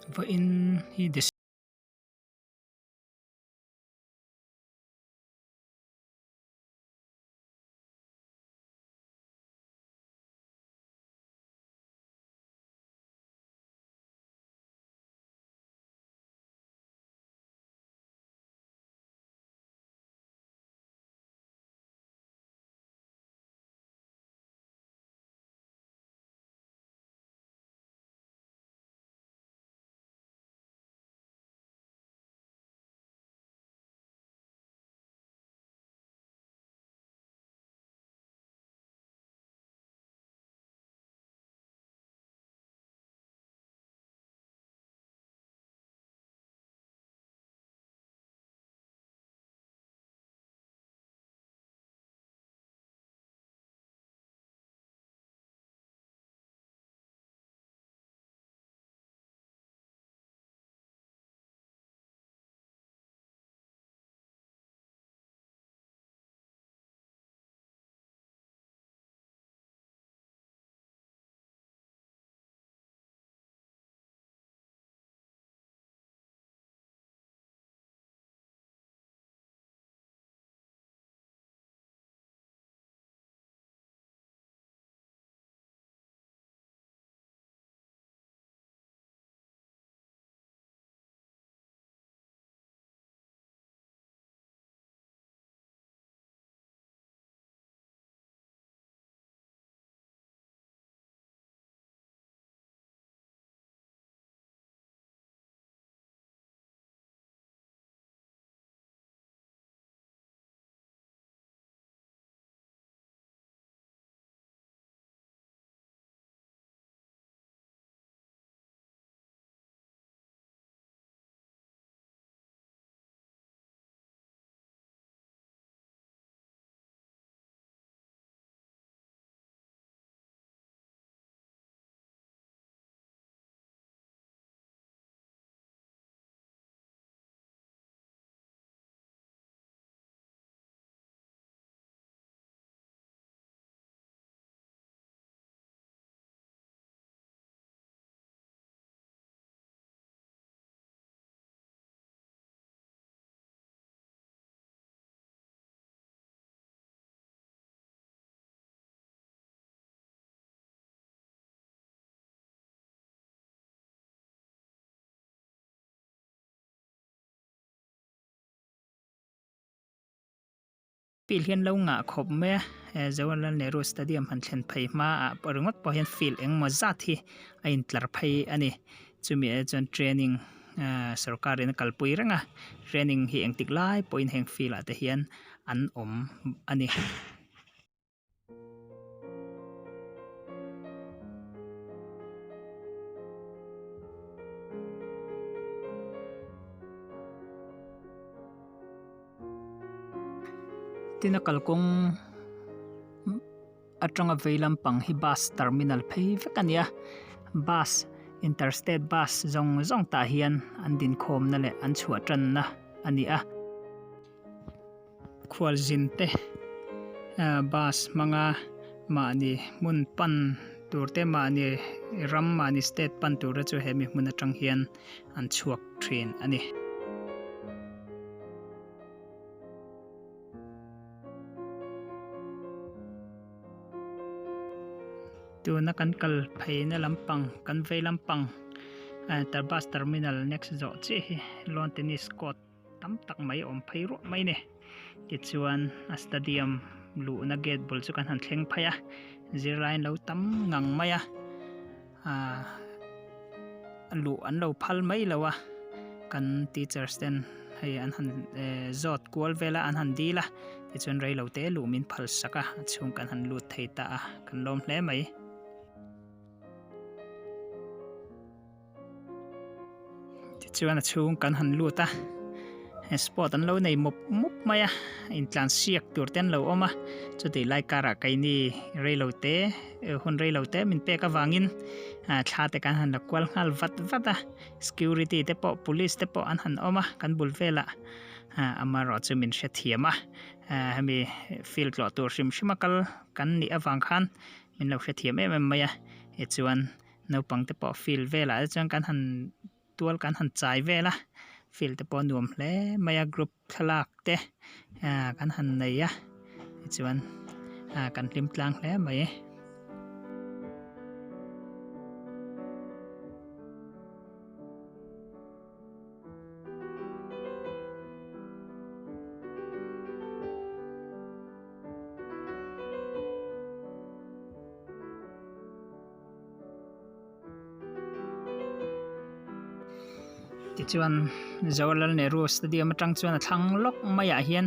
Vawiin hi Field hian lo ngah khawp mai a he Jawaharlal Nehru Stadium han thlen phei hmaah pawh ringawt pawh hian field engemaw zat hi a intlar phei a ni chumi ah chuan training ahh sorkar in a kalpui reng a training hi engtik lai pawhin heng field ah te hian an awm a ni. Tin a kalkawng atanga vei lampang hi bus terminal phei vek a ni a bus interstate bus zawng zawng tah hian an dinkhawmna leh an chhuah tanna a ni a. Khualzin te bus hmanga mahni hmun pan tur te mahni ram mahni state pan tur te chu hemi hmun atang hian an chhuak thin a ni. Tuna kan kal pheina lampang kan vei lampang bus terminal next zawh chiah hi lawn tennis court tam tak mai awm phei ruah mai ni tichuan a stadium luhna gate bul chu kan han thleng phei a zirlai an lo tam ngang mai a ahh luh an lo phal mai lo a kan teachers ten hei an han ehh zawt kual vel a an han dil a tichuan reilo te luh min phal sak a a chhung kan han lut thei ta a kan lawm hle mai. Tichuan a chhung kan han lut a he sport an lo nei mup mup mai a intlan siak tur te an lo awm a chutih lai karah keini reilo te hun reilo te min pek avangin ah thla te kan han la kual nghal vat vat a security te pawh police te pawh an han awm a kan bul velah ah amaherawh chu min hrethiam a ah hemi field tlawh tur hrim hrim a kal kan nih avang khan min lo hrethiam em em mai a tichuan. Naupang te pawh field velah te chuan kan han Tual kan han chai vel a field te pawh a nuam hle mai a group thlalak te ah kan han nei a tichuan ah kan hlim tlang hle mai. Tichuan Jawaharlal Nehru Stadium atang chuan a thlang lawk maiah hian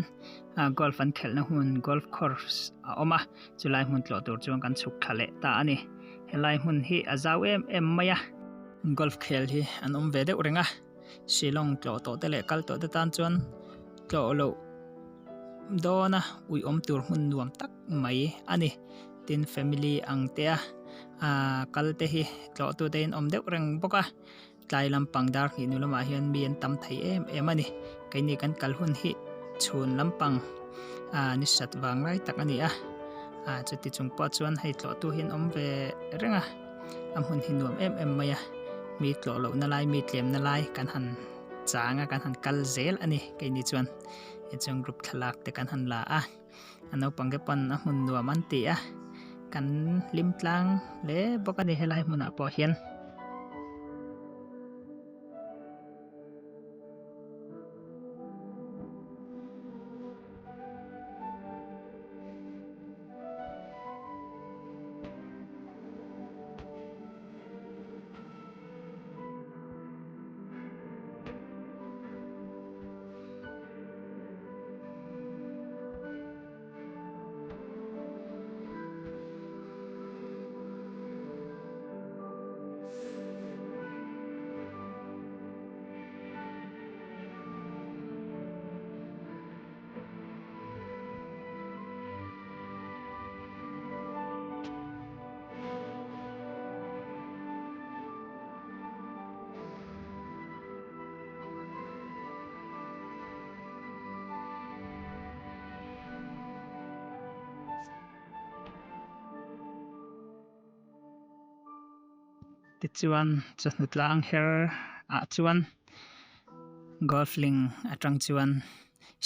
ah golf an khelhna hmun golf course a awm a chulai hmun tlawh tur chuan kan chhuk thla leh ta a ni helai hmun hi a zau em em mai a golf khel hi an awm ve deuh reng a Shillong tlawh tawh te leh kal tawh te tan chuan tlawh loh dawn a uiawm tur hmun nuam tak mai a ni tin family ang te a ahh kal te hi tlawh tu te in awm deuh reng bawk a tlai lampang dar hnih hnu lamah hian mi an tam thei em em a ni keini kan kal hun hi chhun lampang ahh ni sat vang lai tak a ni a ahh chuti chung pawh chuan hei tlawh tu hi an awm ve reng a a hmun hi nuam em em mai a mi tlawh loh na lai mi tlem na lai kan han chang a kan han kal zel a ni keini chuan tichuan group thlalak te kan han la a a naupang te pawn a hmun nuam an ti a kan hlim tlang hle bawk a ni helai hmunah pawh hian. Tichuan chawhnu tlang her ah chuan golf ling atang chuan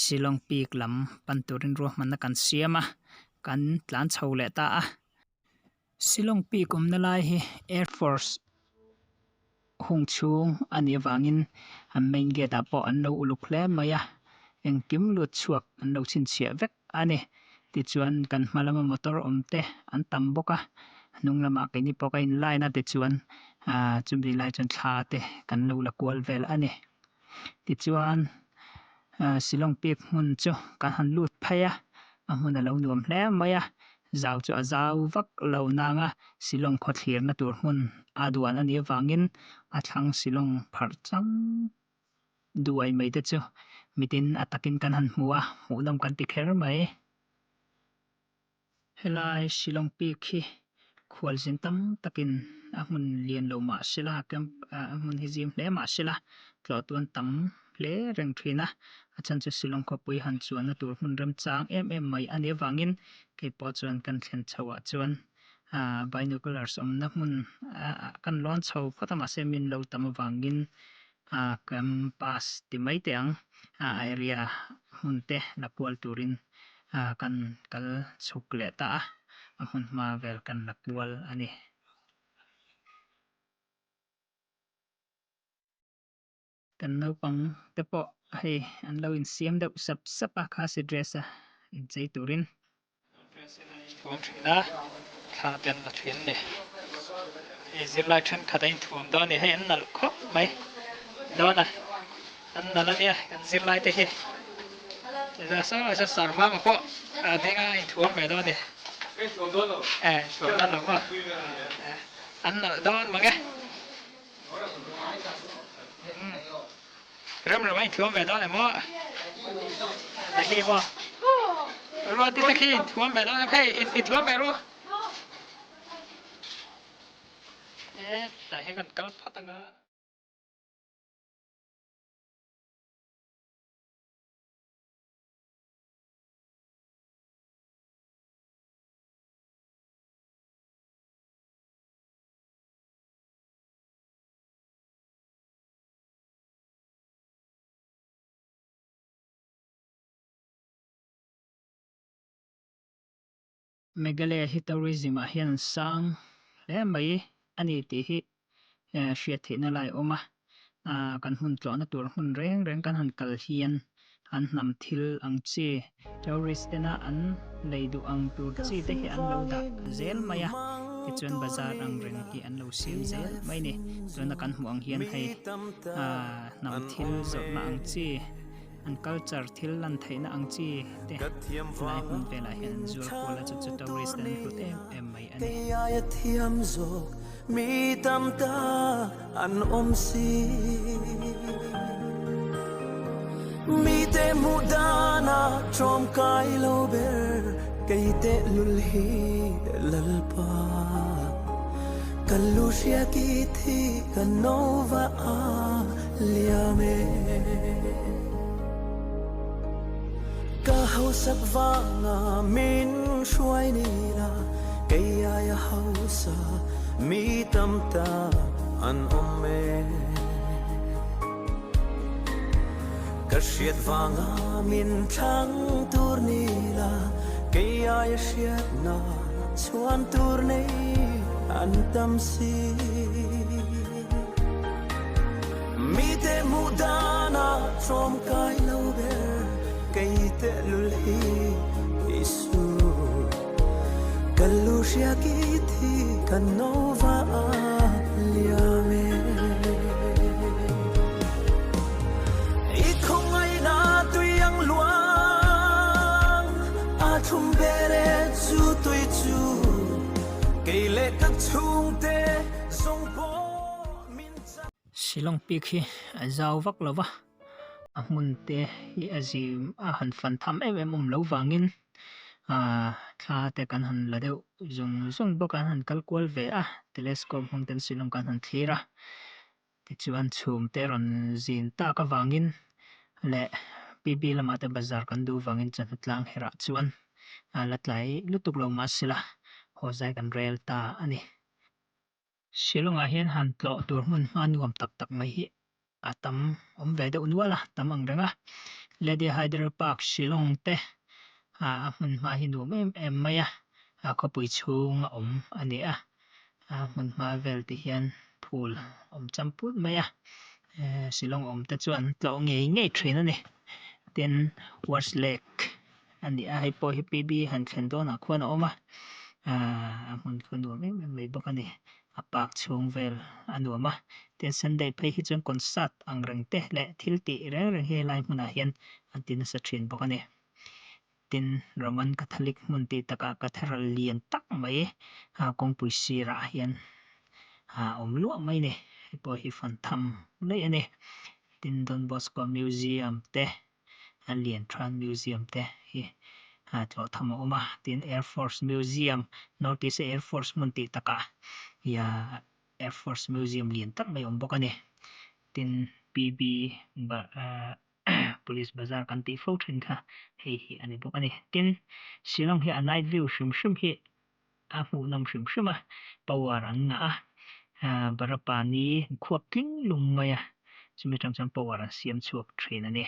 Shillong peak lam pan turin ruahmanna kan siam a kan tlan chho leh ta a. Shillong peak awmna lai hi Air Force hung chhung a nih avangin an main gate ah pawh an lo uluk hle mai a, engkim lut chhuak an lo chhinchhiah vek a ni. Tichuan kan hma lama motor awm te an tam bawk a, hnung lamah keini pawh ka in line a tichuan ahh chumi lai chuan thla te kan lo la kual vel a ni. Tichuan ahh Shillong peak hmun chu kan han lut phei a, a hmun a lo nuam hle mai a. Zau chu a zau vak lo nang a, Shillong khaw thlirna tur hmun a duan a nih avangin a thlang Shillong pharh chang duai mai te chu mitin a takin kan han hmu a, hmuhnawm kan ti kher mai. Helai Shillong Peak hi khualzin tam takin a hmun lian lo mah sela camp a hmun hi zim hle mah sela tlawh tuan tam hle reng thin a, a chhan chu Shillong khawpui han chuanna tur hmun remchang em em mai a nih avangin kei pawh chuan kan thlen chho ah chuan ahh binoculars awmna hmun ah kan lawn chho phawt a mahse min lo tam avangin ahh campus ti mai teh ang a area hmun te la kual turin ah kan kal chhuk leh ta a a hmun hma vel kan la kual a ni. Kan naupang te pawh hei an lo insiam deuh sap sap a khasi dress a inchei turin. Dress in an inthuam thin a, thla te an la thin a ni. Hei zirlai thenkhat a inthuam dawn a ni, hei an nalh khawp mai dawn a, an nalh a nia kan zirlai te hi. Saw saw sarvama pawh a ding a inthuam ve dawn a ni. Eh inthuam dawn lo maw? An nalh dawn mang e. Rem rem a inthuam ve dawn em aw? Na hi maw? Ruati te khi inthuam ve dawn em? Hei inthuam ve ru. E tah hian kan kal phawt ang a. Meghalaya hi tourism ah hian an sang hle mai a ni tih hi hriat theihna lai a awm a ah kan hmun tlawhna tur hmun reng reng kan han kal hian an hnam thil ang chi tourist tena an lei duh ang tur chi te hi an lo dah zel mai a tichuan bazar ang reng hi an lo siam zel mai a ni tuna kan hmuh ang hian hei ah hnam thil zawrhna ang chi. An culture thil lan theihna ang chi te lai hmun velah hian an zuar kual a, chu chu tourist te an hlut em em mai a ni. Liam e Ka hausak vanga min hruai ni la Kei aia hausa mi tam tak an awm e Ka hriat vanga min thlang tur ni la Kei aia hriatna chhuan tur nei an tam si. Mite hmuh dana tlawm kai lo ber kei tehlul hi Isu. Ka lu hria ki thi ka no va a liam e. I khawngaihna tui ang luang a thlum ber e chu tui chu kei leh ka chhungte zawng pawh. Shillong peak hi a zau vak lo va, a hmun te hi a zim a han fan tham em em awm lo vangin ahh thla te kan han la deuh zung zung bawk a, an han kal kual ve a, telescope hmang ten Shillong kan han thlir a, tichuan chhum te rawn zin tak avangin leh PB lamah te bazar kan duh vangin chawhnu tlang herah chuan a la tlai lutuk lo mahsela haw zai kan rel ta a ni. Shillong-ah hian han tlawh tur hmun hma nuam tak tak mai hi a tam awm ve deuh nual a, tam ang reng a. Lady Hydel Park Shillong te a hmun hma hi nuam em em mai a, a khawpui chhung a awm a ni a. A hmun hma vel ti hian phul awm cham put mai a, Shillong awm te chuan tlawh ngei ngei thin a ni. Tin, Wars Lake a ni a, hei pawh hi PB han thlen dawnah khuan a awm a, aah a hmun khu nuam em em mai bawk a ni, a park chhung vel a nuam a, tin Sunday phei hi chuan concert ang reng te leh thil tih reng reng hi helai hmunah hian an ti nasa thin bawk a ni. Tin, Roman Catholic hmun tih takah cathedral lian tak mai kawngpui sirah hian a awm luah mai a ni, hei pawh hi fan tham daih a ni. Tin, Don Bosco Museum te a lian than museum te hi tlawh tham a awm a, tin Air Force Museum, North East a Air Force hmun tih takah Air Force Museum lian tak mai a awm bawk a ni. Tin PB Police Bazar kan tih fo thin kha hei hi a ni bawk a ni. Tin Shillong hi a night view hrim hrim hi a hmuhnawm hrim hrim a, power an ngah a, Barapani khuap tling lung mai a, chumi atang chuan power an siam chhuak thin a ni.